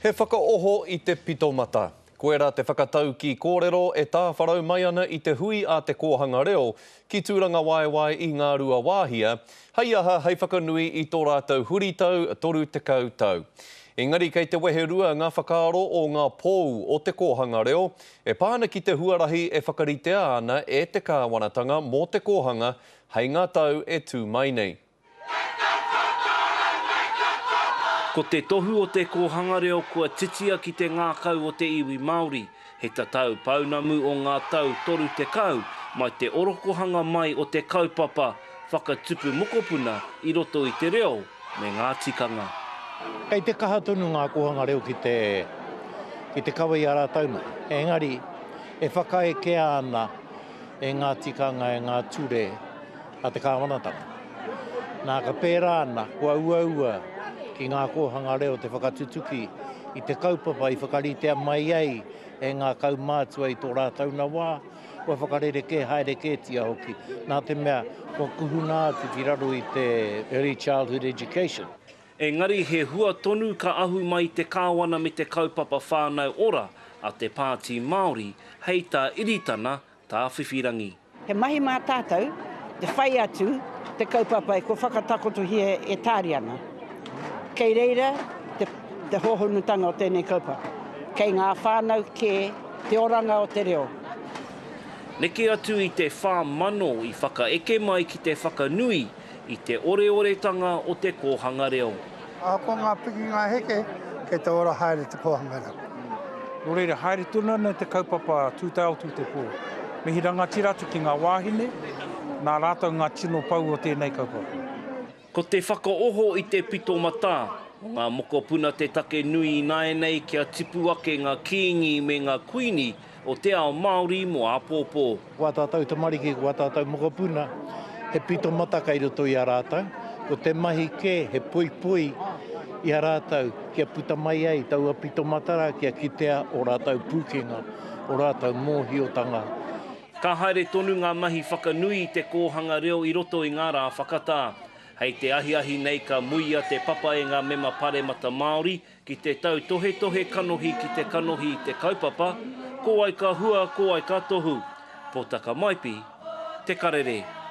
He whakaoho i te pito mata. Koirā te whakataukī kōrero e tāwharau mai ana i te hui a Te Kōhanga Reo ki Tūrangawaewae i Ngāruawāhia, hei aha hei whakanui i tō rātou huritau 30 tau. Engari kei te weherua ngā whakaaro o ngā pou o Te Kōhanga Reo e pā ana ki te huarahi e whakaritea ana e te kāwanatanga mō te kōhanga hei ngā tau e tū mai nei. Ko te tohu o te kōhanga reo kua titia ki te ngākau o te iwi Māori, he tatau pounamu o ngā tau 30 mai te orokohanga mai o te kaupapa whakatupu mokopuna i roto i te reo me ngā tikanga. Kei te kaha tonu ngā kōhanga reo ki te ki te kawe i a rātou mahi, engari e whakaekea ana e ngā tikanga, e ngā ture a te kāwanatanga. Nā, ka pērā ana, kua uaua ki ngā kōhanga reo te whakatutuki i te kaupapa i whakaritea mai ai e ngā kaumātua i tō rātou na wā, kua whakarerekē haere kētia hoki, nā te mea kua kuhuna atu ki raro i te Early Childhood Education. Engari he hua tonu ka ahu mai i te kāwana me te kaupapa whānau ora a te Pāti Māori, hei tā Iritana Tāwhiwhirangi. He mahi mā tātou te whai atu te kaupapa kua whakatakotohia e Tāriana. Kei reira te, te hōhonutanga o tēnei kaupapa. Kei ngā whānau kē te oranga o te reo. Neke atu i te 4,000 i whakaeke mai ki te whakanui i te oreoretanga o te kōhanga reo. Ahakoa ngā pikinga heke, kei te ora haere te kōhanga reo. Nō reira, haere tonu ana te kaupapa Tūtaiao Tū Te Pō. Mihi rangatira atu ki ngā wāhine, nā rātou ngā tino pou o tēnei kaupapa. Ko te whakaoho i te pito matā o ngā mokopuna te take nui ināianei kia tipu ake ngā kīngi me ngā kuini o te ao Māori mō āpōpō. Ko ā tātou tamariki, ko ā tātou mokopuna, he pito mata kei roto i a rātou. Ko te mahi kē, he poipoi i a rātou kia puta mai ai taua pito mata rā, kia kitea ō rātou pūkenga, ō rātou mōhiotanga. Ka haere tonu ngā mahi whakanui i te kōhanga reo i roto i ngā rā whakatā. Hei te ahiahi nei ka muia te papa e ngā mema Paremata Māori Ki te tautohetohe kanohi ki te kanohi i te kaupapa, ko wai ka hua, ko wai ka tohu. Potaka Maipi, Te Karere.